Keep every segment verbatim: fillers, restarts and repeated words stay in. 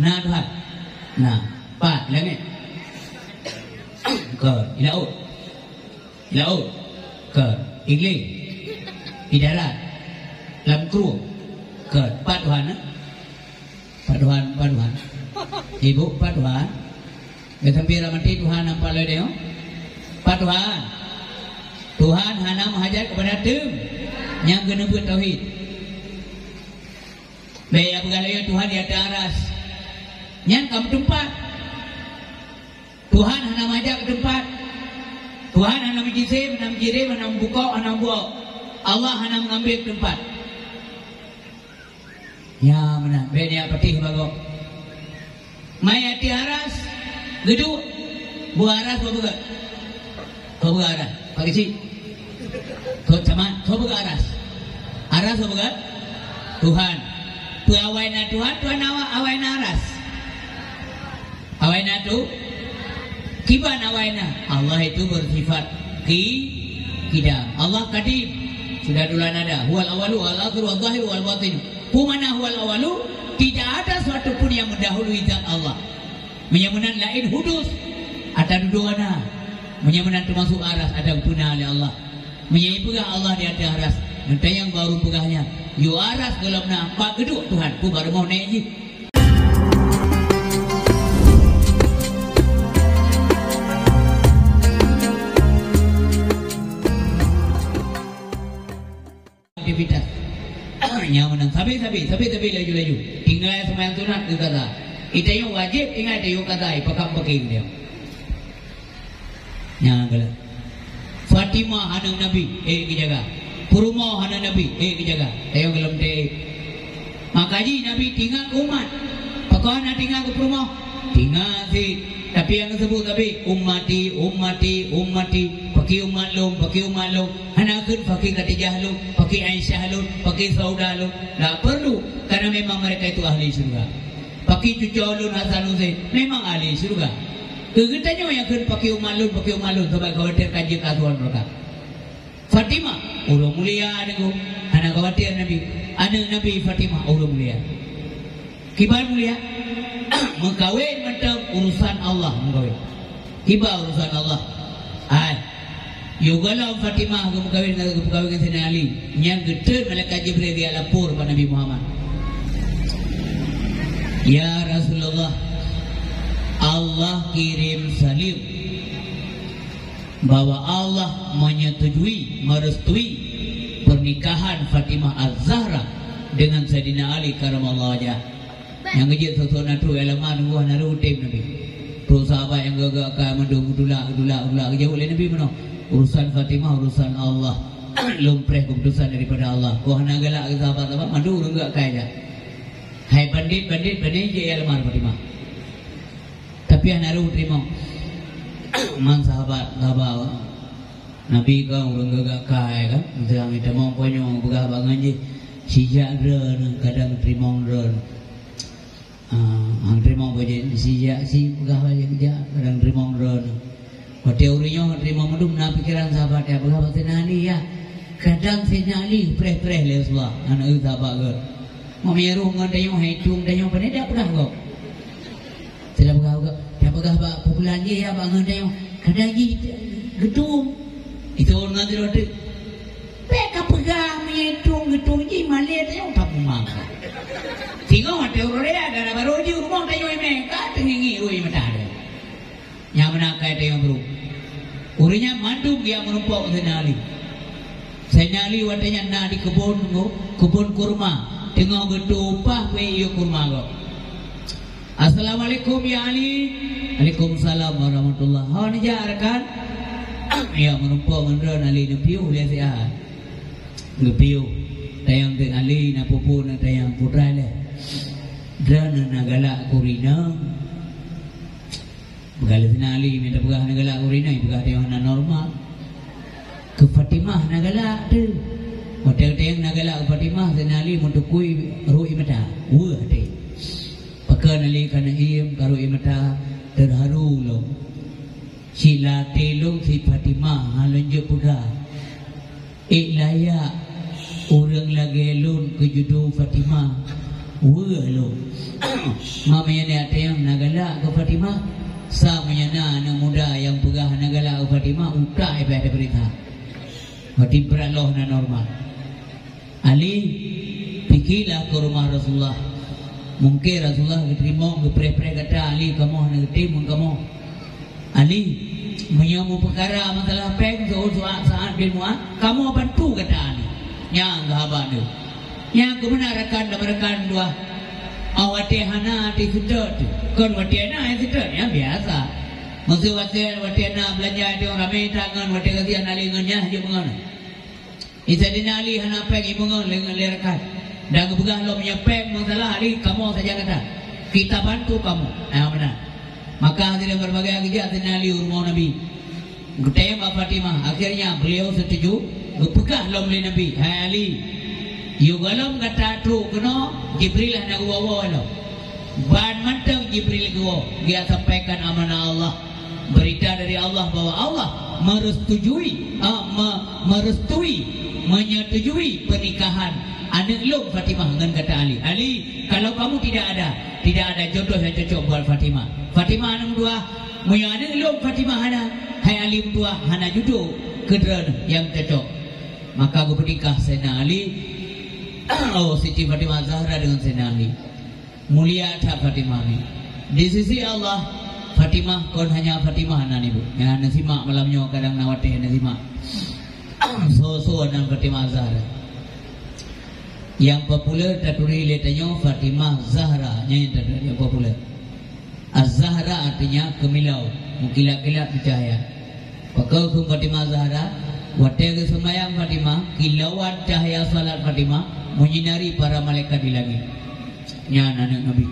Na Tuhan. Na, pat, langét. Kon, i laôt. I laôt. Kon, i glé. I darat. Lam krueng. Kon, pat Tuhan, eh? Pat Tuhan, pat Tuhan. Ibu, pat Tuhan. Geusampoe rahmati Tuhan nampak lé deungoe. Pat Tuhan. Tuhan hana meuhajat keupada teum nyang geuneubeuet tauhid. Bèk ya peugah lagèe Tuhan di ateueh aras. Nyan ka meuteumpat. Tuhan hana meuhajat keu teumpat. Tuhan hana meujisim, hana meujirim, hana meubukok, hana meubuok. Allah hana meugambi teumpat. Nyan meunan, bèk nyan patéh bagoe. Mai ateueh aras, geuduek. Bak aras soe beugèt? Soe beugèt aras? Pak Keuchik. Soe camat, soe beugèt aras? Aras soe beugèt? Tuhan. Peue awai na Tuhan, Tuhan awai, awai na aras. Awai na tu? Kiban awai na? Allah itu bersifat ki-, kidam. Allah kadim. Sudah dulu ada. Huwal awalu, wal akhiru, wal zahiru, wal batin. Peue makna huwal awalu? Tidak ada suatu pun yang mendahului zat Allah. Meunyoe meunan laén hudus, ata dudoe na. Meunyoe meunan teumasuk aras, ata geupeuna lé Allah. Meunyoe ipeugah Allah di ateueh aras, meutanyong baru peugah nyan. Yue aras gohlom na, pat geuduek Tuhan, peue barô moh nèk jih. Aktivitas. Nyan meunan sabe-sabe, sabe-sabe laju-laju. Tinggai seumayang sunat keu kaza. Geutanyoe wajéb tinggai tanyoe kaza, pakam paké geutanyoe. Nyan keuh. Fatimah aneuk Nabi, ék geujaga. Peurumoh aneuk Nabi, ék geujaga. Tanyoe gohlom teuék. Maka jih Nabi teuingat umat. Pakon hana teuingat keu peurumoh? Teuingat cit. Tapi nyang geuseubut sabe, ummati, ummati, ummati. Pakri umat lôn, pakri umat lôn. Hana kheun pakri Khadijah lôn, pakri Aisyah lôn, pakri Saudah lôn. Tak perlu, karena memang mereka itu ahli syurga. Pakri cucoe lôn Hasan Husein, memang ahli syurga. Keu geutanyoe nyang kheun pakri umat lôn, pakri umat lôn, sabab khawatir ka jeuet keu atoran meureuka. Fatimah, ureueng mulia aneuk, hana khawatir Nabi. Aneuk Nabi Fatimah, ureueng mulia. Kiban mulia, meukawen mantong urusan Allah meukawen. Kiban urusan Allah. Hai, yue gohlom Fatimah geumeukawen ngon, geupeukawen ngon Saidina Ali. Nyan geutreun malaikat Jibril geujak lapor bak Nabi Muhammad. Ya Rasulullah, Allah kirim saleuem bahwa Allah menyetujui, merestui pernikahan Fatimah Az-Zahra dengan Saidina Ali karamallahu wajhah. Nyang geujeuet soe-soe na trok, ya lama nunggu hana rhot tem Nabi. Trok sahabat nyang gagak ka mandum geutulak, geutulak, geutulak, geujaweueb lé Nabi meunoe, "Urusan Fatimah urusan Allah. Lôn preh keuputusan daripada Allah." Kok hana galak keu sahabat-sahabat, mandum ureueng gagak ka jak. Hai bandit-bandit, bandit jeuet ya lama Fatimah. Tapi hana rhot teurimong. Man sahabat, sahabat. Nabi kan ureueng gagak kai kan, meuseuang tamong ponyoe peugah bak ngon jih, "Sijak droeneuh kadang teurimong droeneuh." Ah, han teurimong bak jih, sijak si peugah bak jih, "Jak kadang teurimong droeneuh." Watèe ureueng nyoe teurimong mandum na pikeran sahabat, ya peugah bak Saidina Ali, ya. Kadang Saidina Ali preh-preh lé Rasulullah, aneuk sahabat geuh. Meunyoe roh ngon tanyoe, hai tueng tanyoe, pane dak peugah gob. Teupeugah, teupeugah bak pukulan jih ya, bak ngon tanyoe. Kadang jih geutueng. Itu ngon sidroe teuk. Bèk kapeugah meunyoe tueng geutueng jih malèe tanyoe ka peumang. Singoh watèe uroe raya, gara-gara barô jih rumoh tanyoe imè, ka teungieng-ngieng rui mata tanyoe. Nyang meunan akai teuh nyang brôk. Ureueng nyan mandum geujak meurumpok ngon Saidina Ali. Saidina Ali watèe nyan na di keubon, keubon kurma, teungoh geutueng upah bèe yue kurma gob. "Assalamualaikum ya Ali." "Waalaikumsalam warahmatullah." "Ho neujak rakan?" "Ya meurumpok ngon droeneuh Ali, neupiôh lé siat." Geupiôh. Tanyong teuk Ali, na peue-peue na tanyong, "Putra lé. Droeneuh na galak keu ureueng inong?" Peugah lé Saidina Ali, "Meunyo tapeugah hana galak keu ureueng inong, peugah tanyoe hana normal. Keu Fatimah hana galak teuh." Watèe geutanyong hana galak keu Fatimah, Saidina Ali meutukui rui mata. Weueh até. Pakon Ali ka neuiem ka rui mata, "Teuharu lôn. Sila até lôn si Fatimah, han lôn jeuet peugah. Ék layak ureueng lagèe lôn keu judo Fatimah. Weueh lom. Ma meunyoe até nyang na galak keu Fatimah, sa meunyoe na aneuk muda nyang peugah na galak keu Fatimah, utak payah tapeuriksa. Berarti brat loh na normal. Ali, pikilah keu rumoh Rasulullah. Mungken Rasulullah geuteurimong, geupreh-preh gata, Ali, kamoe hana geutem ngon kamoe. Ali, meunyoe meupeukara masalah péng, seuôt Sa'ad bin Mu'adz, kamoe bantu gata nyoe. Nyang geuhaba nyoe. Nyang keubeuna rakan dan rakan dua. Oh, watée hana, watée seutôt. Kon watée na, eh, seutôt. Nyang biasa. Maksud watée, watée na beulanja, watée ramé tangan, watée kasihan, Ali ngon nyang jeuet ngon. Saidina Ali hana péng imeungon lé, lé rakan. Dan geupeugah lom, "Nyoe péng masalah Ali, kamoe saja gata. Kita bantu kamu." Ah, meunan. Maka hadirin berbahagia, geujak Saidina Ali u rumoh Nabi. Geutanyong bak Fatimah. Akhirnya beliau setuju. Geupeugah lom lé Nabi, "Hai Ali, yue gohlom gata trok keunoe, Jibril hana geuwoe-woe lom." Ban mantong Jibril geuwoe, geusampaikan amanah Allah. Berita dari Allah bahwa Allah merestujui, ah, me-, merestui, menyetujui pernikahan aneuk lôn Fatimah ngon gata Ali. Ali, kalau kamu tidak ada, tidak ada jodoh yang cocok buat Fatimah. Fatimah aneuk dua, meunyoe aneuk lôn Fatimah hana, hai Ali meutuah, hana jodoh keu droeneuh nyang cocok. Maka geupeunikah Saidina Ali, oh, Siti Fatimah Zahra dengan Saidina Ali. Mulia that Fatimah nyoe. Di sisi Allah, Fatimah kon hanya Fatimah nan ibu. Nyang na simak malam nyoe kadang na watée na simak. Soe-soe nan Fatimah Zahra. Nyang populer taturi lé tanyoe Fatimah Zahra, nyan nyang taturi nyang populer. Az-Zahra artinya kemilau, mengkilat-kilat bercahaya. Pakon kheun Fatimah Zahra, watée geuseumayang Fatimah, kilauan cahya salat Fatimah menyinari para malaikat di langit. Nyan aneuk Nabi.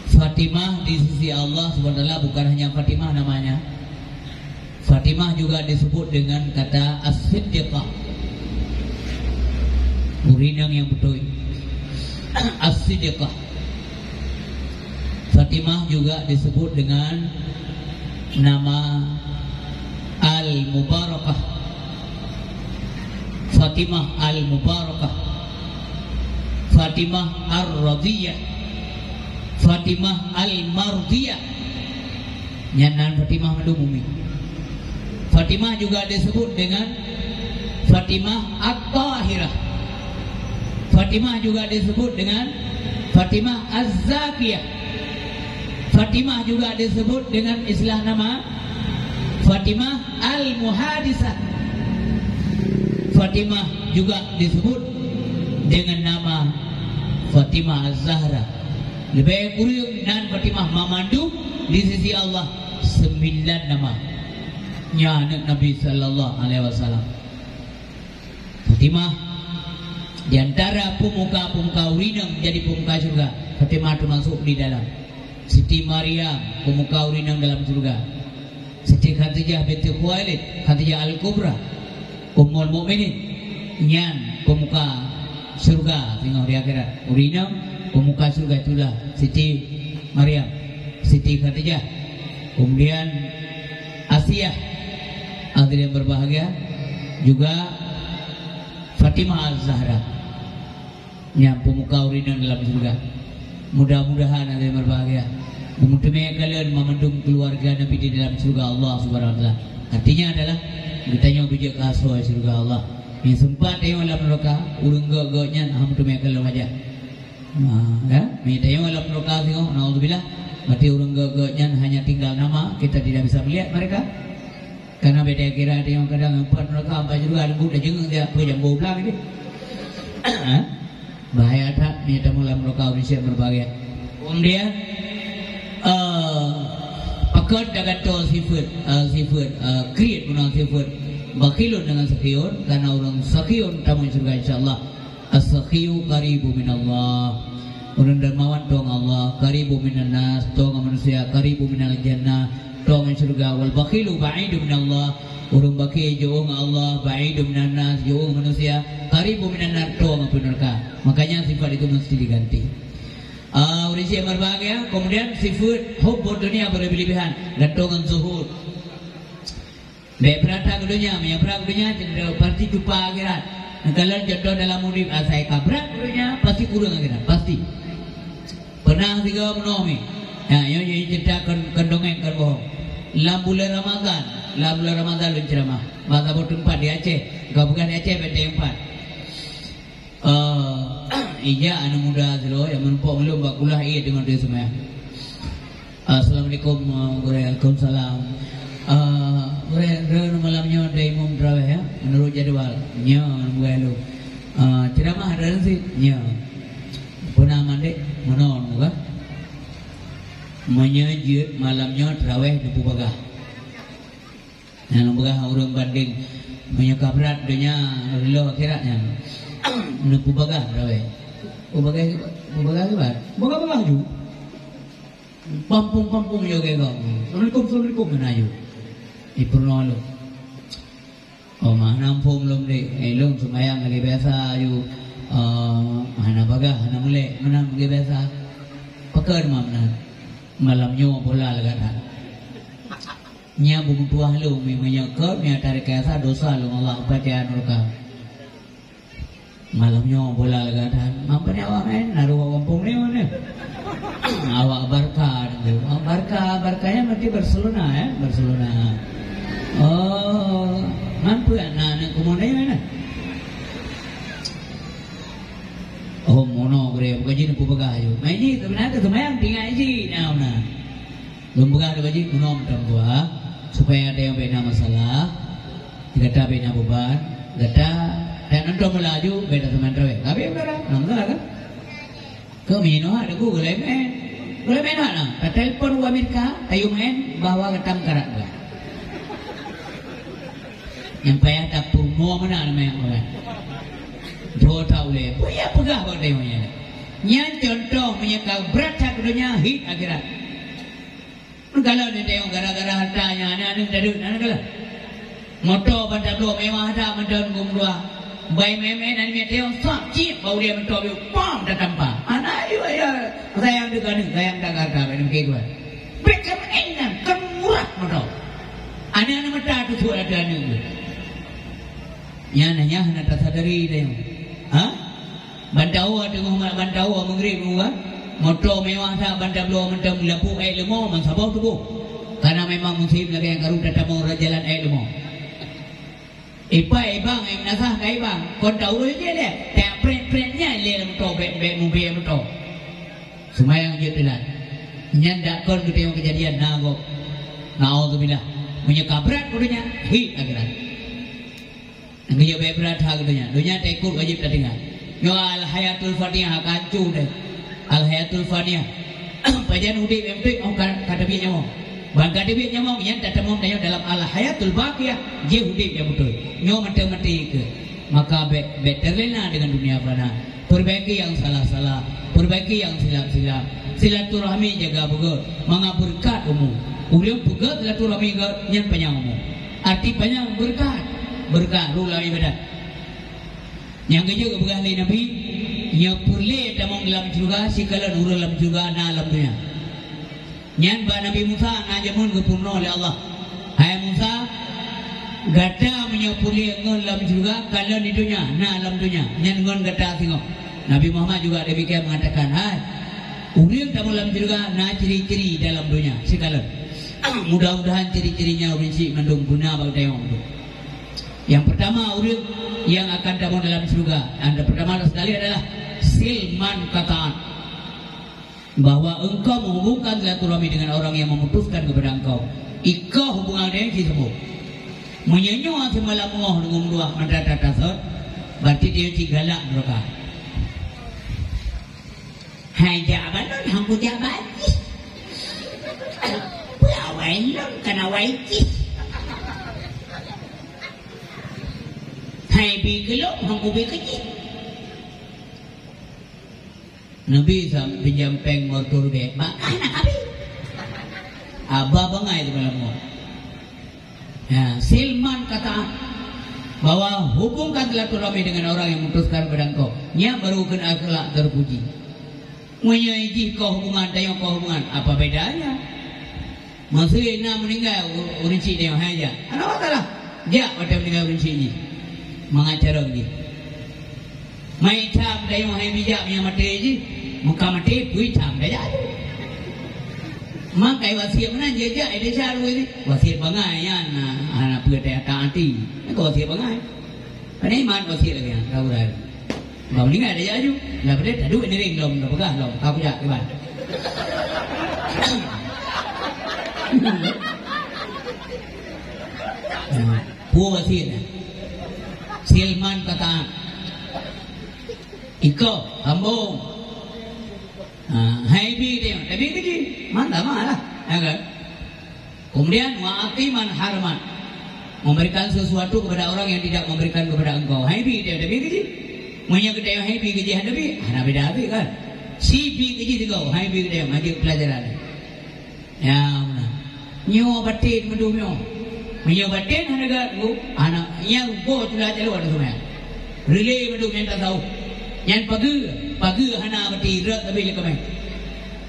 Fatimah di sisi Allah Subhanahu wa Taala bukan hanya Fatimah namanya. Fatimah juga disebut dengan kata As-Siddiqah. Ureueng nyang beutôi. As-Siddiqah. Fatimah juga disebut dengan nama Al-Mubarakah. Fatimah Al-Mubarakah. Fatimah Ar-Radiyah. Fatimah Al-Mardiyah. Nyan nan Fatimah mandum umi. Fatimah juga disebut dengan Fatimah At-Tahirah. Fatimah juga disebut dengan Fatimah Az-Zakiyah. Fatimah juga disebut dengan istilah nama Fatimah Al-Muhadisah. Fatimah juga disebut dengan nama Fatimah Az-Zahra. Leubeh kureueng nan Fatimah mamandum di sisi Allah sembilan nama. Nyan aneuk Nabi sallallahu alaihi wasallam. Fatimah di antara peumuka-peumuka ureueng nyang jadi peumuka syurga. Fatimah termasuk di dalam. Siti Maryam, peumuka ureueng nyang dalam syurga. Siti Khadijah binti Khuwailid, Khadijah Al-Kubra, Ummul Mukminin, nyan peumuka syurga singoh di akhirat. Ureueng nyang peumuka syurga itulah Siti Maryam, Siti Khadijah, kemudian Asiah, hadirin berbahagia, juga Fatimah Az-Zahra. Nyang peumuka ureueng inong dalam syurga. Mudah-mudahan hadirin berbahagia, beumeuteumé kalon mamandum keuluwarga Nabi di dalam syurga Allah Subhanahu wa Taala. Artinya adalah geutanyoe beujeuet keu asoe syurga Allah. Nyang seumpat tanyoe lam neuraka, ureueng gét-gét nyan hana meuteumé kalon wajah. Nah, ya, meunyoe tanyoe lam neuraka singoh, naudzubillah, berarti ureueng gét-gét nyan hanya tinggal nama, kita tidak bisa melihat mereka. Karena beda kira ada yang kadang empat neraka, empat syurga, ada budak jenguk dia, apa yang bau belang dia. Ha? Bahaya that, ni tamu lam neraka, ureueng syik berbahagia. Kemudian, eh, pakon dak gantoe sifat, eh, sifat, eh, kriet guna sifat bakhilun dengan sakhiun, karena ureueng sakhiun tamu syurga, insya Allah. As-sakhiyu qaribu minallah. Ureueng dermawan tueng Allah, qaribu minan nas, tueng manusia, qaribu minal jannah, tueng syurga, wal bakhilu ba'idu minallah. Ureueng bakhil jauh ngon Allah, ba'idu minan nas, jauh ngon manusia, qaribu minan nar, tueng api neraka. Makanya sifat itu mesti diganti. Ah, ureueng syik berbahagia, kemudian sifat hubbud dunia berlebih-lebihan, gantoe ngon zuhud. Bèk peurata keu donya, meunyoe peurata keu donya, berarti cupa akhirat. Kalau contoh dalam udép asai kabrat, ureueng nyan pasti kureueng akhé nyan, pasti. Pernah sigoe meunoe mi. Ya, nyoe, nyoe cerita kon, kon dongeng, kon bohong. Lam bulan Ramadan, lam bulan Ramadan lôn ceramah. Bak saboh teumpat di Aceh. Bukan di Aceh, Benteng Empat. Eh, ijak aneuk muda sidroe nyang meurumpok ngon lôn bak kulah ié teungoh teuseumayang. Assalamualaikum, eh, Gurèe. Waalaikumsalam. Eh, Gurèe, droeneuh malam nyoe dai imum tarawih, ya, menurut jadwal. Nyoe, Gurèe lôn. Eh, ceramah droeneuh sit? Nyoe. Peue nan mandé? Meunoe, muka. Meunyoe jeuet malam nyoe tarawih neupeubagah. Nyang lôn peugah ureueng bandeng, meunyoe ka brat donya, reuloh akhirat nyan. Neupeubagah tarawih. Peubagah, peubagah kiban? Bagah-bagah ju. Pampung-pampung yo geuh. Assalamualaikum, assalamualaikum, meunan ju. Ipeurunoe lôn. Oh, mah na phôn lom deh. Eh, lôn seumayang lagèe biasa ju. Eh, hana bagah, hana mulek, meunan lagèe biasa. Pakon mah meunan. Malam nyoe bola lagak that. Nyan beumeutuah lôn, mi meunyoe keu, mi ata rekayasa dosa lôn Allah peucaya nuraka. Malam nyoe bola lagak that. Mampu ni awak main, naruh awak gampông ni mana? Awak Barca tu. Awak Barca, Barca nyan berarti Barcelona, ya, Barcelona. Oh, mampu anak-anak kumon ni mana? Oh, mono gure, bukan jin aku peugah ayu. Mai ji, sebenarnya tu semayang tinggal ji, nah, nah. Lôn peugah lagèe jih, keunoe meutuah, supaya gata nyang bèk na masalah, gata bèk na beuban, gata dan nonton bola aju, bèk taseumayang tarawih. Tapi, peukara, na masalah kan? Keu meunyoe hak teungku, gulai main. Gulai main hak na. Tatelpon u Amerika, tayue main, bahwa gata meukarat geuh. Nyang payah tapeurunoe meunan meunan. Dua taun lé. Peue nyang peugah bak tayue nyan? Nyan contoh meunyoe ka brat that keu donya, hit akhirat. Kalau neutayong gara-gara harta nyan, aneuk-aneuk tadeuet, aneuk galak. Moto ban tabloe mewah that mantong geumeudua. Bai meu'en-meu'en aneuk miet tayong sab cit bak ulèe moto biôh, pam tatampa. Aneuk ayue, ya, sayang teuh keu aneuk, sayang that keu harta, bèk neumeuké tuan. Bèk keu meu'en nyan, keu murah moto. Aneuk-aneuk meuta teusuet ateueh aneuk. Nyan, nyan hana tasadari tayong. Ha? Ban tawoe teungoh ma-, ban tawoe meugréb nyoe, moto mewah that ban tabloe mantong, lapôk èk leumo ban saboh tuboh. Karena memang musém lagèe nyang karu tatamong rot jalan èk leumo. Ipai ibang, eh, meunasah ka ibang. Kon ta ureueng jih lé, tak prèt-prèt nyan lé lam moto, bèk, bèk mubèe moto. Seumayang jeuet teulat. Nyan dak kon geutanyong keujadian na gob. Naudzubillah. Meunyoe ka brat keu donya, hit akhirat. Geuyue bèk brat that keu donya. Donya taikot wajéb tatinggai. Nyoe al-hayatul faniyah ka hanco deh. Al-hayatul faniyah. Pajan udép nyang peuet, oh, ka, ka teubiet nyawöng. Ban ka teubiet nyawöng, nyan tatamong tanyoe dalam al-hayatul baqiyah, jih udép nyang beutôi. Nyoe maté-maté keu. Maka bèk, bèk terlena dengan dunia fana. Perbaiki nyang salah-salah, perbaiki nyang silap-silap. Silaturahmi jaga beugöt, mangat beureukat umu. Ureueng peugöt silaturahmi geuh nyan panyang umu. Arti panyang beureukat, beureukat rula ibadat. Nyang geujok geupeugah lé Nabi, nyoe peureulèe tamong lam syeuruga sikalon ureueng lam syeuruga na lam donya. Nyan bak Nabi Musa na jameun geupeurunoe lé Allah, "Hai Musa, gata meunyoe peureulèe ngon lam syeuruga, kalon di donya, na lam donya, nyan ngon gata singoh." Nabi Muhammad juga demikian mengatakan, "Hai, ureueng tamong lam syeuruga na ciri-ciri dalam donya, sikalon." Mudah-mudahan ciri-cirinya ureueng chik mandum beuna bak geutanyoe. Yang pertama, ureueng yang akan tamong dalam syeuruga, yang pertama sekali adalah silman qata'an. Bahwa engkau menghubungkan silaturahmi dengan orang yang memutuskan kepada engkau. Ikoh hubungan dengan si seuboh. Meunyoe nyoe seumalam ngoh deungon dua mata tatasot, berarti dia cik galak nuraka. Hai jak balon, hang kujak bajih. Peue awai lôn kana awai jih. Hai bi geulom, hang kubi keujih. Nabi sam pinjam péng motor bèk, bak anak abi. Abah bangai tu malam nyoe. Ya, silman qata'an bahwa hubungkan silaturahmi dengan orang yang memutuskan kepada engkau. Nyan baru keuneuk akhlak terpuji. Meunyoe jih keu hubungan, tanyoe keu hubungan, apa bedanya? Maksudnya na meuninggai u-, ureueng chik tanyoe, hai jak. Hana masalah. Jak watèe meuninggai ureueng chik jih. Mangat carông jih. Mai tham dayuh hai bijak nyang maté jih, muka maté pui tham dayah tu. Makai wasiet meunan jejak ide syaru ini. Wasiet bangai nyan, nah, hana peue teuka hati. Nyan ka wasiet bangai. Pane iman wasiet lagèe nyan, ka urai. Bang ningai dayah aju. Lah beudé tadu ini ring lom, dah peugah lom, ka kujak kiban. Nah, peue wasiet nyan. Silman kata. Iko, sambung. Ha, hai bi dia, tapi keji. Mantap mah lah. Ya kan? Kemudian, wa ati man harman. Memberikan sesuatu kepada orang yang tidak memberikan kepada engkau. Hai bi dia, tapi keji. Meunyoe kita yang hai bi keji, hana bi, hana beda habis kan? Si bi keji tiga, hai bi dia, majik pelajaran. Ya, meunan. Nyoe baten mandum nyoe. Meunyoe baten hana geuat, Bu, aneuk nyang boh tula jalô ada seumaya. Rilé mandum nyang tasawuf. Nyan pageue, pageue hana bati rot tapi lé keumeh.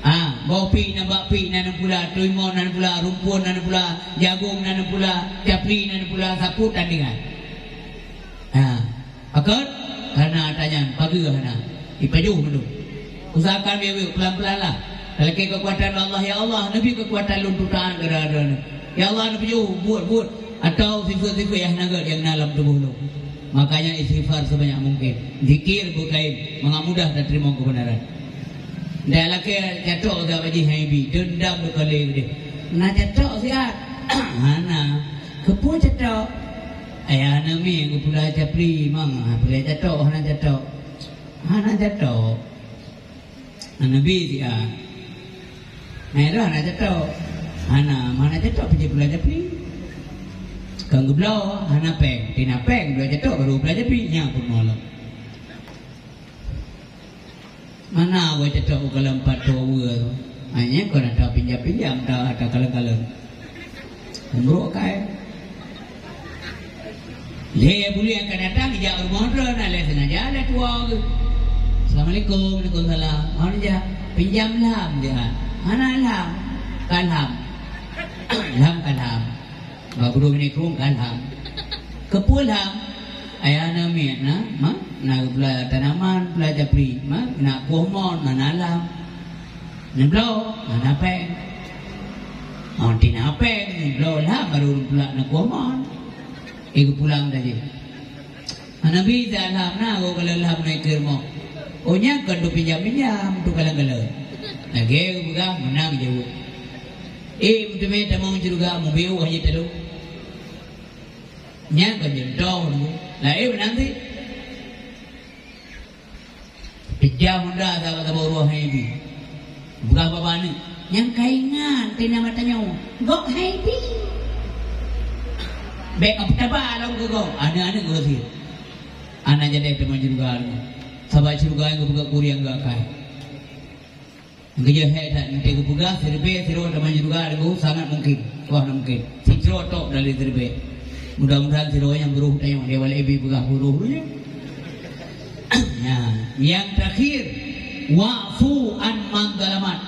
Ah, boh pi nan bak pi nan pula, teurimong nan pula, rumpun nan pula, jagong nan pula, capli nan pula, sapu tandingan. Ha. Pakon? Karena ata nyan pageue hana. Ipajoh mandum. Usahakan wék-wék, pelan-pelan lah. Talakée keukuatan Allah, "Ya Allah, neubi keukuatan lôn tutoe gara-gara nyoe. Ya Allah, neupajoh, buet, buet." Atau sifeut-sifeut nyang hana gét nyang na lam tuboh lôn. Makanya istighfar sebanyak mungkin. Zikir beukaén, mangat mudah tateurimong keubeunaran. Ndak lakée catok gak bajih hai bi, dendam beukalée deh. Na catok siat. Hana. Keupeue catok? Ayah aneuk miet geupula capli, mang, ha, peureulée catok, hana catok. Hana catok. Aneuk bi siat. Nah, itu hana catok. Hana, mana catok pijak pula capli. Kan geubloe, hana péng. Tina péng, geubloe catok, baru pula capli. Nyan pun malam. Mana awai catok u kalam pat tower tu? Hanya kau nak tahu pinjam-pinjam, tahu, tahu kalon-kalon. Umruk kai. Lé buleuen akan datang, jak rumoh droe, na lé sengaja lé tuwo geuh. "Assalamualaikum." "Waalaikumsalam." "Mohon jak pinjam lam," dia. "Hana lam." "Ka lam." "Lam ka lam." Bak guru meunikrum ka lam. Keupeue lam? Ayah aneuk miet na, ma? Na geupula tanaman, pula japri, ma? Na kueh mon, ma na lam. Neubloe, ma na péng. Oh, tina péng, neubloe lam, baru pula na kueh mon. Eh, geupulang tadi. Nabi Isa lam na, goh kalon lam na ikeu rumoh. Oh, nyan kon tupinjam-pinjam, tukalon-kalon. Lagée geupeugah, meunan jaweueb. Eh, meuteumé tamong syeuruga, mubiu hana talô. Nyan kon jeuntong, laén meunan cit. Peucah honda saboh-saboh uroe hai bi. Peugah bak aneuk, "Nyang ka ingat teuh nama tanyoe, gob hai bi." Bék ka peutaba lom keu gob, aneuk-aneuk geuh sit. Hana jadi tamong syeuruga lom. Sabab syeuruga nyang geupeugah kureung geuh akai. Geujeuhet that, nanti geupeugah, siribée sidroe tamong syeuruga, sangat mungkin. Wah, mungkin. Sidroe top dari siribée. Mudah-mudahan sidroe nyang beuroh tanyoe, dia walai bi peugah beuroh tu je. Nah, yang terakhir, wa'fu an man zalamak.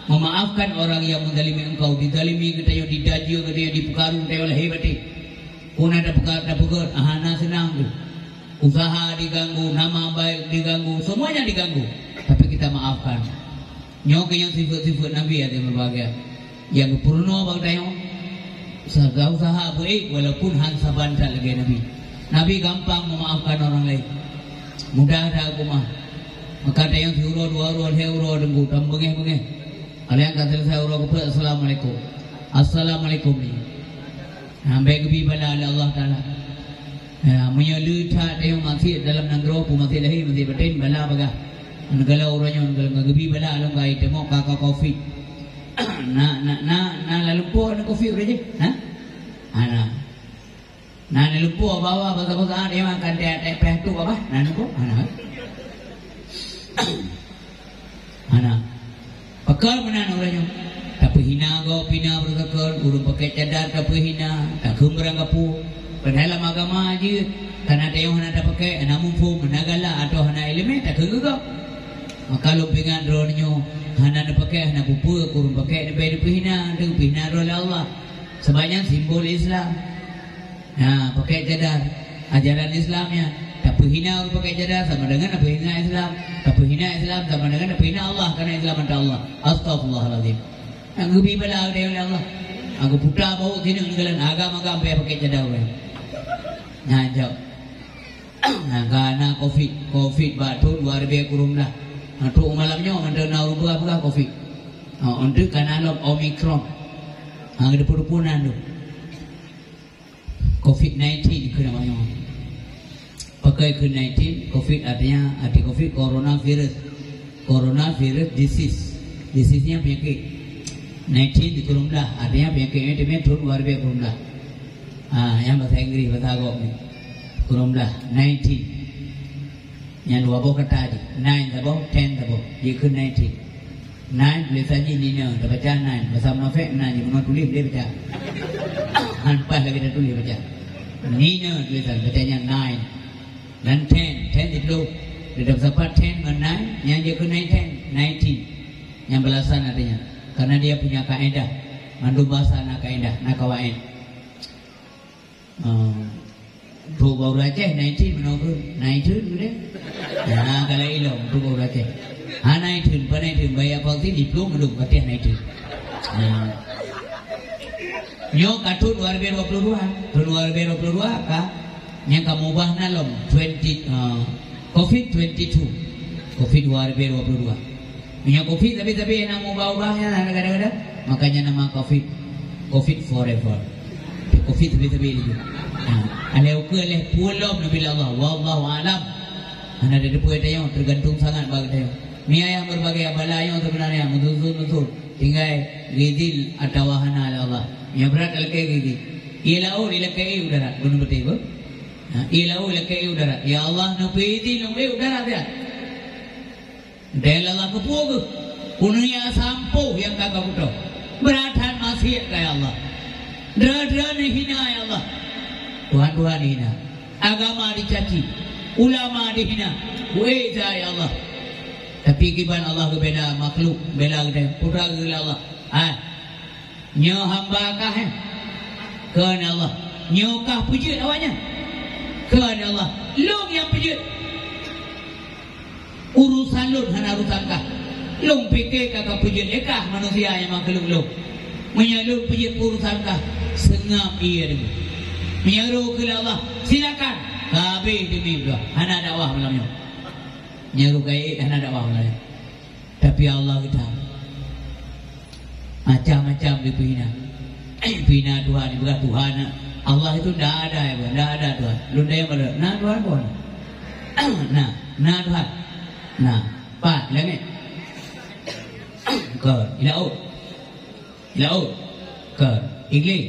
Memaafkan orang yang menzalimi engkau, dizalimi geutanyoe, didajeue geutanyoe, dipeukaru geutanyoe lahé batin. Puna tapeugah, tapeugah, ah, hana seunang tu. Usaha diganggu, nama baik diganggu, semuanya diganggu. Tapi kita maafkan. Nyoe keuh nyang sifeuet-sifeuet Nabi nyang berbahagia. Nyang geupeurunoe bak tanyoe, usaha-usaha beuék walaupun han saban that lagée Nabi. Nabi gampang memaafkan orang lain. Mudah that geupeumaaf. Maka tanyoe siuroe, dua uroe, lhée uroe deungon tam beungéh-beungéh. Alèh ka selesai uroe keupeuet, "Assalamualaikum." "Assalamualaikum." Nah, bék geubi bala lé Allah Taala. Ya, meunyoe le that tanyoe maksiet dalam nanggroe, peue maksiet lahé, maksiet batin, bala bagah. Neugala uroe nyoe, neugala geubi bala lom gai teumok ka, ka covid. Na, na, na, na lalumpo na covid uroe jih, ha? Hana. Na lalumpo bawa basa-basa dia makan teh, teh peh tu apa? Na nunggu, hana. Hana. Pakon meunan ureueng nyoe? Tapeuhina gob, pina beureukakan, ureueng pakai cadar tapeuhina, takheun beurangkapeue. Padahai lam agama jeuet, kana tanyoe hana tapakai, hana muphom, hana galak, atawa hana iéleumé, takheun keu gob. Maka lôn peuingat droeneuh nyoe, hana neupakai, hana peue-peue, keu ureueng pakai leubeh neupeuhina, teupeuhina droe lé Allah. Sabab nyan simbol Islam. Nah, pakai cadar, ajaran Islam nyan, tapi Hina ureuëng pakai cadar sama dengan apa hina Islam. Tapi hina Islam sama dengan apa hina Allah, karena Islam adalah Allah. Astagfirullahaladzim. Nyang geubi bala geutanyoe lé Allah. Nyang geuputa bahu sineuk neukalon agam-agam payah pakai cadar ureuëng. Nyan jaweueb. Nyang ka na covid, covid bak thon dua ribèe kureueng blah. Trok malam nyoe mantong na ureuëng peugah-peugah covid. Oh, untuk ka na lom Omicron. Ha, geudepu-depu nan tu. Covid nineteen keu nama nyoe. Pakai keu nineteen, covid artinya, arti covid coronavirus. Coronavirus disease. Disease-nya penyakit. Nineteen di kureueng blah, artinya penyakit nyoe teumé thon dua ribèe kureueng blah. Ah, nyang bahasa Inggris, bahasa Arab ni. Kureueng blah, nineteen. Nyang dua boh kata jih. Nine saboh, ten saboh. Jikheun nineteen. Nine tulisan jih nine, tabaca nine. Bahasa munafék nine, jih meunoe tuléh dia baca. Han paih lagèe tatuléh baca. Nine tulisan, bacanya nine. Dan ten, ten di dulu. Dia dah bersapat ten dengan nine, nyang jikheun nine ten, nineteen. Nyang balasan artinya. Karena dia punya kaedah. Mandum bahasa na kaedah, na kawaid. Ah, trok bak ureuëng Aceh, nineteen meunoe keuh. Nineteen keuh deh. Nah, kalau ilong, trok bak ureuëng Aceh. Ha, nineteen, pa nineteen, bayar vaksin, diplôme dong, patéh nineteen. Nah. Nyoe ka thon dua ribèe dua puluh dua. Thon dua ribèe dua puluh dua ka, nyang ka mubah na lom, twenty, ah, covid twenty two. Covid dua ribèe dua puluh dua. Meunyoe covid sabe-sabe na mubah-ubah nyan, kadang-kadang. Makanya nama covid, covid forever. Covid sabe-sabe laju. Ha, alèh ukeue alèh pulo neubi lé Allah. Wallahu a'lam. Hana teupeue tanyoe, tergantung sangat bak tanyoe. Meunyoe nyang berbagai bala nyoe sebenarnya meususun-susun. Tinggai geuzil atawa hana lé Allah. Nyang brat lakèe geuzil. Ié laôt, ié lakèe ié u darat. Beuna beutôi, beuh? Ha, ié laôt, ié lakèe ié u darat. Ya Allah, neupeuizin lôn ié u darat, ya. Dan Allah keupeue geuh, peue nyang sampoe nyang ka geupeutôh. Brat that maksiat keu Allah. Droe-droe neuhina, ya Allah. Tuhan-tuhan dihina. Agama dicaci. Ulama dihina. Weh, ya Allah. Tapi kiban Allah geubela makhluk, bela geutanyoe. Putra geulah Allah. Ah. Nyoe hamba kah, eh? Kheun Allah. Nyoe kah peujeuet awaknyan? Kheun Allah. Lôn nyang peujeuet. Urusan lôn hana urusan kah. Lôn pike ka kapeujeuet lé kah manusia nyang makhluk lôn. Meunyoe lôn peujeuet urusan kah, seungab ié deungon. Meunyoe roh keu Allah, silakan. Ka habéh teumé dua. Hana dakwah malam nyoe. Nyoe roh gaék hana dakwah malam nyoe. Tapi Allah geutanyoe macam-macam dipeuhina. Peuhina Tuhan, ibarat Tuhan. Allah itu ndak ada, ya, ndak ada Tuhan. Lôn dayah pada, na Tuhan pun. Na, na Tuhan. Na, pat, langét. Kon, i laôt. I laôt. Kon, Iblih.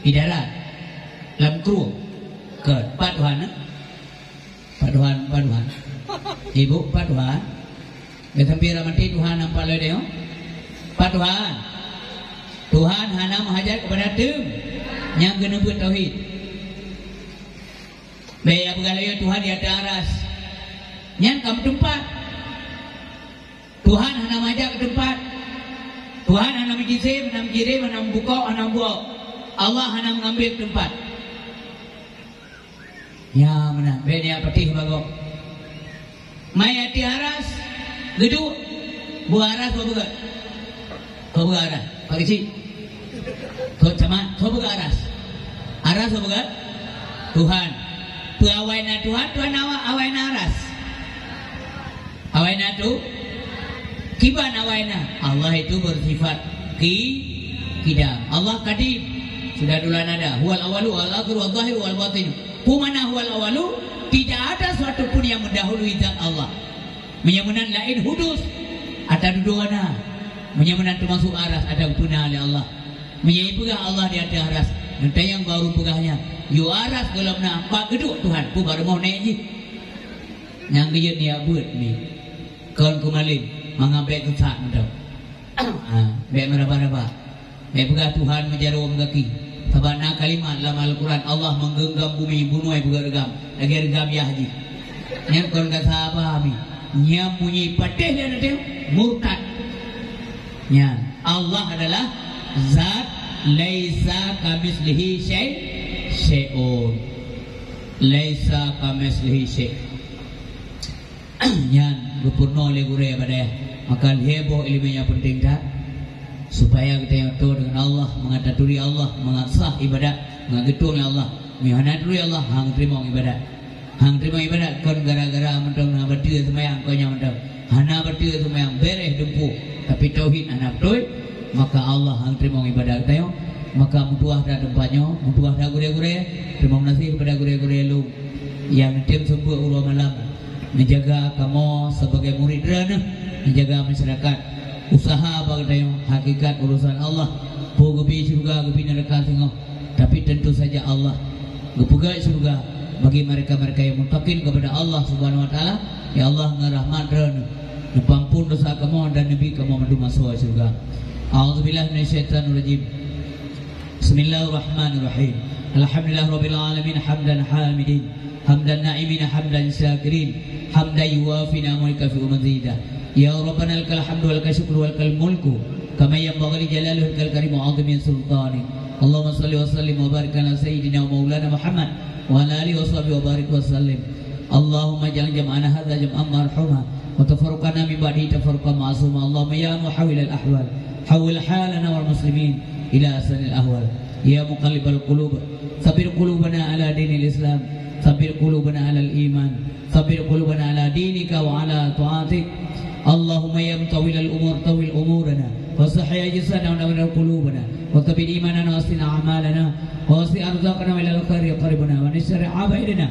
I darat. Lam krueng. Kon, pat Tuhan, eh? Pat Tuhan, pat Tuhan. Ibu, pat Tuhan. Geusampoe rahmati Tuhan nampak lé deungoe. Pat Tuhan. Tuhan hana meuhajat keupada teum nyang geuneubeuet tauhid. Bèk ya peugah lagèe Tuhan di ateueh aras. Nyan ka meuteumpat. Tuhan hana meuhajat keu teumpat. Tuhan hana meujisim, hana meujirim, hana meubukok, hana meubuok. Allah hana meugambieng teumpat. Ya, meunan. Bèk ya patéh bagoe. Mai ateueh aras, geuduek. Buet aras soe peugöt? Soe peugöt aras? Pak Keuchik. Soe camat, soe peugöt aras? Aras soe peugöt? Tuhan. Peue awai na Tuhan, Tuhan awai, awai na aras. Awai na tu? Kiban awai na? Allah itu bersifat ki-, kidam. Allah kadim. Sudah dulu ada. Huwal awalu, wal akhiru, wal zahiru, wal batinu. Peue makna huwal awalu? Tidak ada suatu pun yang mendahului zat Allah. Meunyoe meunan laén hudus, ata dudoe na. Meunyoe meunan teumasuk aras, ata geupeuna lé Allah. Meunyoe ipeugah Allah di ateueh aras, neutanyong bak ureueng peugah nyan, yue aras gohlom na, pat geuduek Tuhan, peue bak rumoh nèk jih. Nyang geuyue niat beuet mi. Kon keumalem, mangat bèk geusak mantong. Ha, bèk meuraba-raba. Bèk peugah Tuhan meujaroe meugaki. Sabab na kalimat lam Al-Quran, Allah menggenggam bumi, bunoe peugöt reugam, lagèe reugam yah jih. Nyan kon ka saba mi. Nyan munyi patéh lé nanti murtad. Nyan, Allah adalah zat laisa kamitslihi syai-, syai'un. Laisa kamitslihi syai'. Nyan geupeurunoe lé gurée ibadah. Maka lhée boh ileumèe nyang peunteng that, supaya geutanyoe toe deungon Allah, mangat taturi Allah, mangat sah ibadat, mangat geutueng lé Allah. Meunyoe hana turi Allah, hana geuteurimong ibadat. Hana geuteurimong ibadat kon gara-gara mantong hana bateue seumayang, kon nyan mantong. Hana bateue seumayang, béréh dumpeue, tapi tauhid hana beutôi, maka Allah hana geuteurimong ibadat geutanyoe. Maka meutuah that teumpat nyoe, meutuah that gurée-gurée, teurimong gaséh keupada gurée-gurée lôn nyang tem seumeubeuet uroe malam, neujaga kamoe sibagai murit Droeneueh, neujaga masyarakat. Useuha bak geutanyoe, hakikat urosan Allah, peue geubi syeuruga, geubi neuraka singoh. Tapi tentu saja Allah geupeugét syeuruga bagi mereka-mereka yang muttaqin kepada Allah Subhanahu wa Taala. Ya Allah, ngon rahmat Droeneueh, neupeuampon desya kamoe dan neubi kamoe mandum asoe syeuruga. A'udzubillahi minasyaitonirrajim. Bismillahirrahmanirrahim. Alhamdulillahirabbil alamin, hamdan hamidin, hamdan na'imin, hamdan syakirin, hamdan yuwafi ni'amahu wa yukafi'u mazidah. Ya Rabbana, lakal hamdu wa lakal syukru wa lakal mulku, kama yanbaghi li jalali wajhikal karim wa 'azimi sultanik. Allahumma shalli wa sallim wa barik ala sayyidina wa maulana Muhammad wa ala alihi wa sahbihi wa barik wa sallim. Allahumma ij'al jam'ana hadza jam'an marhuma, wa tafarruqana min ba'dihi tafarruqan ma'suma. Allahumma ya muhawwilal ahwal, hawwil halana wal muslimin ila ahsanil ahwal. Ya muqallibal qulub, tsabbit qulubana ala dinil Islam, tsabbit qulubana alal iman, tsabbit qulubana ala dinika wa ala ta'atik. Allahumma ya mutawwilal umur, tawwil umurana, wa sahhih ajsadana wa nawwir qulubana, wa tsabbit imanana wa ahsin a'malana, wa wasi' arzaqana wa ilal khairi qarribna, wa min syarri abaidina,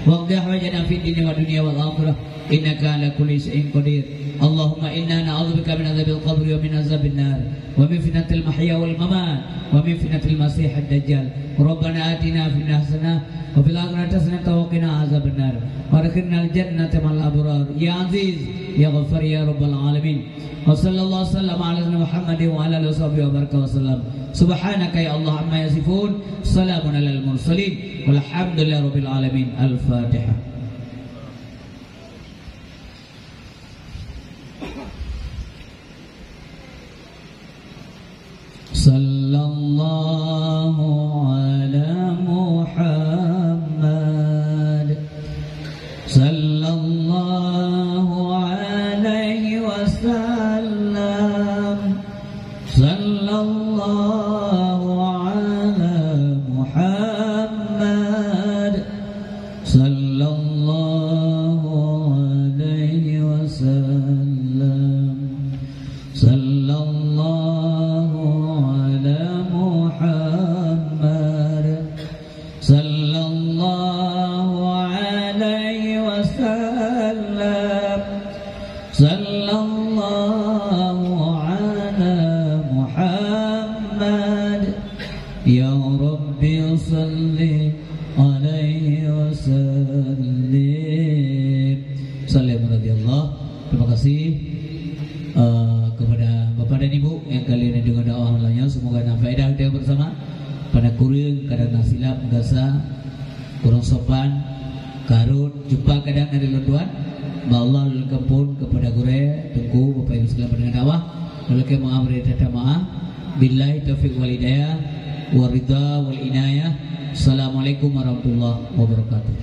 wa qdi hawaijana fid dini wad dunya wal akhirah, innaka ala kulli syai'in qadir. Allahumma inna na'udzubika min adzabil qabri wa min adzabin nar, wa min fitnatil mahya wal mamat, wa min fitnatil masihid dajjal. Rabbana atina fid dunya hasanah, wa fil akhirati hasanah wa qina adzaban nar, wa adkhilnal jannata ma'al abrar. Ya Aziz, ya Ghaffar, ya Rabbal alamin. Wa sallallahu wasallam ala sayyidina Muhammadin wa ala alihi wa sahbihi wa baraka wa sallam. Subhanaka ya Allah amma yasifun. Salamun alal mursalin. Walhamdulillahi rabbil alamin. Al-Fatihah. Sallallahu ala Muhammad. Sallallahu alaihi wasallam. Sallallahu ala Muhammad. Sallallahu alaihi wasallam. Sallallahu ala Muhammad. Sallallahu alaihi wasallam. Sallallahu ala Muhammad. Ya Rabbi salli alaihi wasallim. Salam radhiyallahu. Terima kasih, eh, kepada Bapak dan Ibu nyang ka lheueh neudeungoe dakwah malam nyoe. Semoga na faedah kita bersama. Pada kureueng kadang na silap, gasa, kurang sopan, karot, jumpa kadang dari lôn tuan. Ba Allah lôn kampun kepada gurée, teungku, Bapak Ibu sekalian pendengar dakwah. Lôn lakée meu'ah, bri tata meu'ah. Billahi taufiq wal hidayah, wa ridha wal inayah. Assalamualaikum warahmatullahi wabarakatuh.